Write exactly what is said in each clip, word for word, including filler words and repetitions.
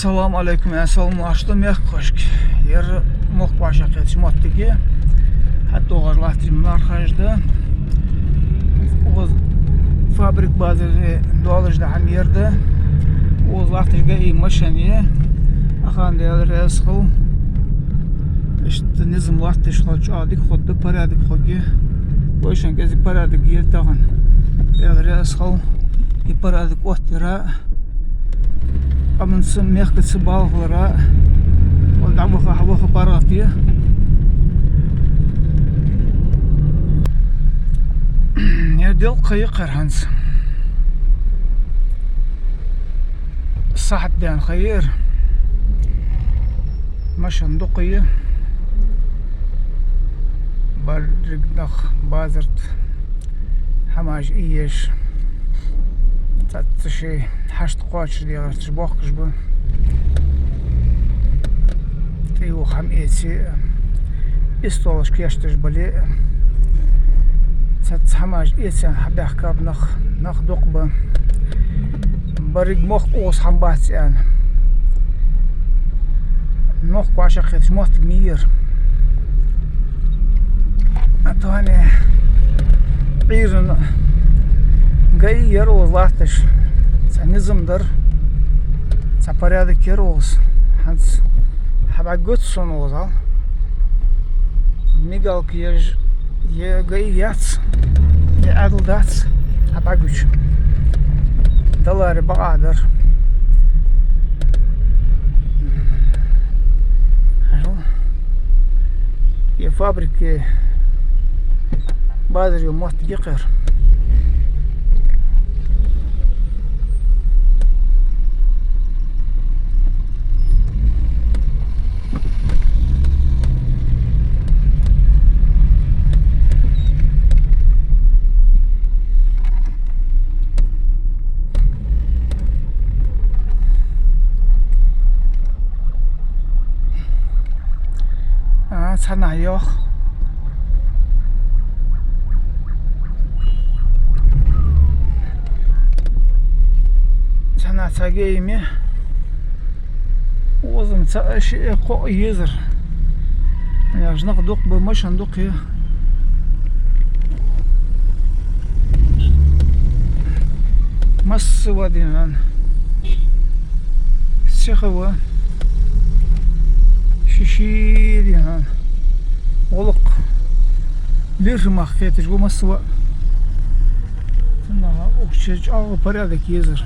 Салам Ӏалайкум, аьнна, салам латташ да мехкахошка. Ер мохк вӀашагӀкхеташ моттиг я. ХӀаьта оаха латташ мархаш да. Укхаза фабрик базар долаш да хӀама ер да. Укхаза латташ ГАИ машен я. Ахана Даьла раьза хилва. Иштта низам латташ хилча, чӀоагӀа дика хургда, порядок хургья. Вай шун кӀезига порядок я тахан. Даьла раьза хилва. И порядок оттаяра. Амма цу мехкаца балхалара, вай дӀаваха, хьаваха паргӀата я. Ер делкъа ха я кхы ер хӀанз. Сахьат даьнна ха я ер. Машен дукха я. Берригаш нах базар тӀа хӀамаш ийеш, цхьацца шоай хьашт кхоачашде гӀерташ боахкаш ба. ТӀаювха хӀама эце, истолаш кийчдеш бале, цхьацца хӀамаш эцаенна хьабаьхкаб нах, нах дукха ба. Берригаш мохк укхаза хӀама бац аьнна. Мохк вӀашагӀкхеташ моттиг ма йий ер. А то хӀанз Ӏуйрийна ГАИ яр укхаза латташ. Цхьа низам дар, цхьа порядок яр укхаза. ХӀанз хьабӀаргагуц сона укхаза. Мигалка еш, е ГАИ яц, е Ӏаьдал дац, хьабӀаргагуча. Даларе бакъахьа дар. Е фабрика, базар йола моттиг я кхы ер. А, цхьаннахьа йоах. Цхьаннахьа цхьа ГАИ ма йий. Укхаза-м цаӀ, шиъ, кхоъ езар. Яш нах дукха ба, машен дукха я. Масса ва дий хьона. Сиха ва. Ший-ший дий хьона гӀулакх. ЛерхӀамах кхеташ ва масса ва. Укх чу чӀоагӀа порядок езар.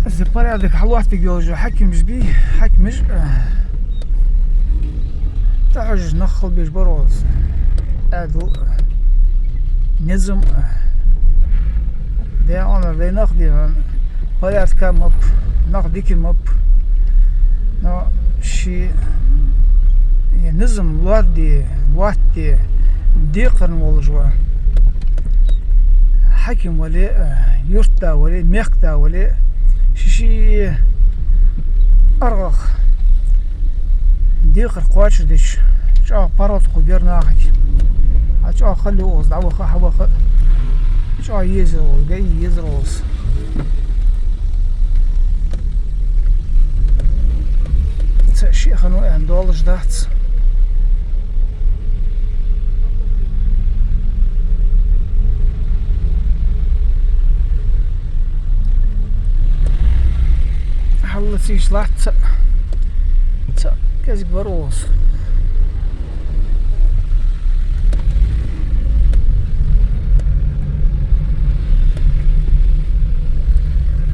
Из порядок хьалоаттаргйолаш хьакимаш бий, хьакимаш, э, тӀахьожаш нах хила безаш бар укхаза. Ӏаьдал, низам, Даьла Ӏамал даь нах дий хьона, порядка ма бий, нах дика ма бий. Но ший, е, низам лоархӀаде, лоаттаде, декхарийна волаш ва. Хьаким вале, юртда вале, мехкда вале, ший-ший аргӀах декхар кхоачашдича, чӀоагӀа паргӀато хургьяр нахага. А чӀоагӀа хала я укхаза дӀаваха, хьаваха. ЧӀоагӀа езар укхаза, ГАИ езар укхаза. Цхьа шиъ хиннав аьнна долаш дац. Хьаллаца йиш латт цаӀ. ЦаӀ кӀезига бар укхаза.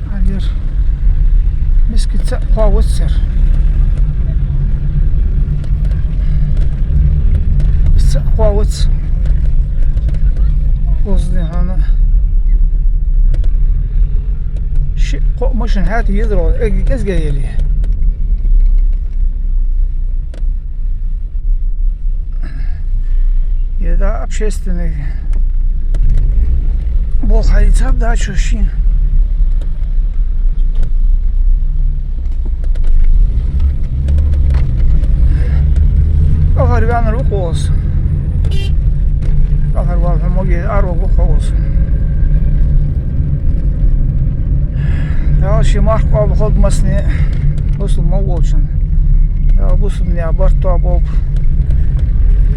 Хьалъяр. Мискача цаӀ кхоа вац ер. ЦаӀ кхоа вац. Укхаза дий хьона шиъ-кхоъ машен хьаьта езар укхаза, эггара кӀезига яле. Е да общественный болх хьаийцаб дачо шийна. КӀалхарваьннар ва-кх укхаза. КӀалхарвала хьо моге, араваргва-кх хьо укхаза. Дала ший марха къоабал хилда массане а бусалба мел волчун. Дала бусалба наьха барт тоаболба.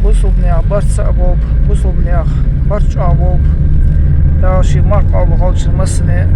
Бусалба наьха барт цаӀ болба. Бусалба наьха барт чӀоагӀа болба. Дала ший марха къоабал хилда массане а.